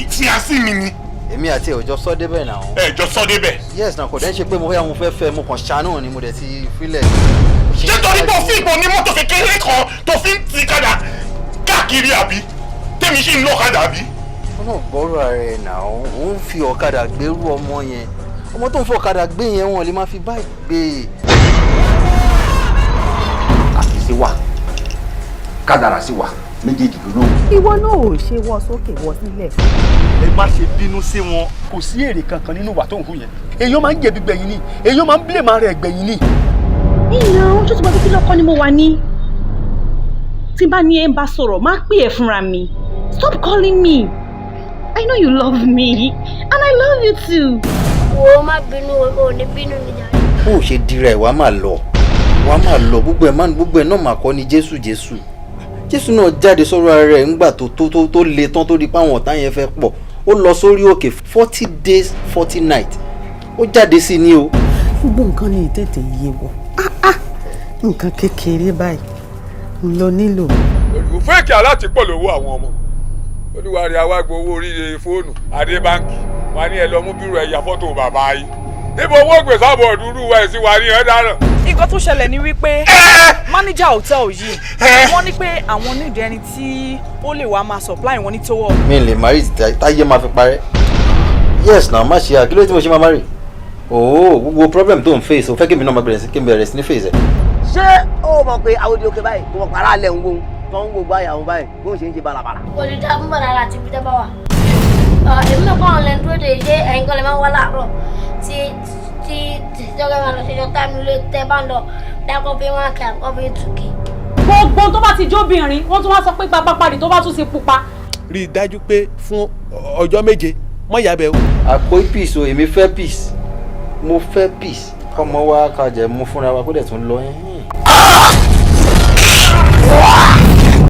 Fiancé mi ni. Èmi àti ẹ̀ ò jọ sọ débẹ̀ náà. Ẹ jọ sọ débẹ̀. Yes na, kò dẹ́ ṣe pé mo fẹ́, mo fẹ́ fẹ́, mo kàn ṣàánú ni, mo dẹ̀ ti filẹ̀. Ṣé torí pé òfin ìbọn ní mọ́tò kékeré kan tó fi ń ti kadà káàkiri, àbí tèmi ṣì ń lọ kadà, àbí? Wọn náà gbọ́rọ̀ ara ẹ̀ náà. Òun fi ọ̀kadà gbérú ọmọ yẹn, ọmọ tó ń fi ọ̀kadà gbé yẹn, wọn lè má fi báyìí gbé e. Àṣìṣe wà, kádàrá sì wà, méjèèjì ló lóhùn. Ìwọ náà ò ṣe wọ sókè wọ sílẹ̀. Ẹ má ṣe bínú sí wọn, kò sí èrè kankan nínú ìwà tó ń hù yẹn. Èèyàn máa ń jẹ̀bi gbẹ̀yìn ni, èèyàn máa ń blame ara ẹ̀ gbẹ̀yìn ni. Ìyá ojú tó bá fi lọ́kọ́ ni mo wà ní. Tí n bá ní ẹ ń bá sọ̀rọ̀, má pè é fúnra mi. Stop calling me. I know you love me and I love you too. Wo, má bínú, o ò ní bínú ni jàre. Bó o ṣe dira ẹ̀, wàá máa lọ, wàá máa lọ. Gbogbo ẹ̀ máa gbogbo ẹ̀ náà mà kọ́ ni. Jésù, Jésù, Jésù náà jáde sọ́rọ̀ ara rẹ̀ ńgbà tó le tán, tó di pé àwọn ọ̀tá yẹn fẹ́ pọ̀, ó lọ sórí òkè 40 days 40 nights, ó jáde sí ni o. Gbogbo nǹkan ní ìtètè yé wọ. Ah, ah, nǹkan kékeré báyìí ń lọ nílò. Fake alert pọ̀ lówó àwọn ọmọ olúwarí awágbó owó orí fóònù adé báńkì wọn ní ẹ lọ mú bírò, ẹ̀yà fọ́tò bàbá yìí níbo owó gbèsè àbọ̀ dúró wa ẹ̀ sí wa ní ẹ̀ dáràn. Nǹkan tó ṣẹlẹ̀ ni wípé mánéjà hòtẹ́ẹ̀lì yìí, wọ́n ní pé àwọn nídìí ẹni tí ó lè wá máa supply wọn ní towel. Mi lè marry táyé máa fi parẹ́. Yes na, má ṣe àkíló tí mo ṣe máa marry. Ooo, gbogbo problem tó ń face, o fẹ́ kí èmi náà máa bẹ̀rẹ̀ sí kí n bẹ̀rẹ̀ sí ní face ẹ̀. Ṣé o mọ̀ pé àwọn òkè báyìí kò mọ̀ pàrọ̀ alẹ́ ń wo tó ń wo gbáyà wọn báyìí bó ń ṣe ń ṣe balabala? Kò ní dá fún bàdàrà àti ibi tẹ́ bá wà. Èmi náà kọ́ àwọn lẹ́nu dúró de ṣé ẹ̀yin kan lè máa ń wá láàárọ̀ tí tọ́kẹ́ máa lọ ṣe táìmù lé tẹ́ bá ń lọ dákọ́ fi 1K àkọ́ fi 2K. Gbogbo tó bá ti jóbìnrin, wọ́n tún wá sọ pé pápápá tó bá tún ti pupa. Rí i dájú pé fún ọjọ́ 7 mọ́ ìyá bẹ́ẹ̀ o. Àpò peace o, èmi fẹ́ peace, mo fẹ́ peace, kọ́mọ wa kájẹ mú fúnra wa kó dẹ̀ tún lọ.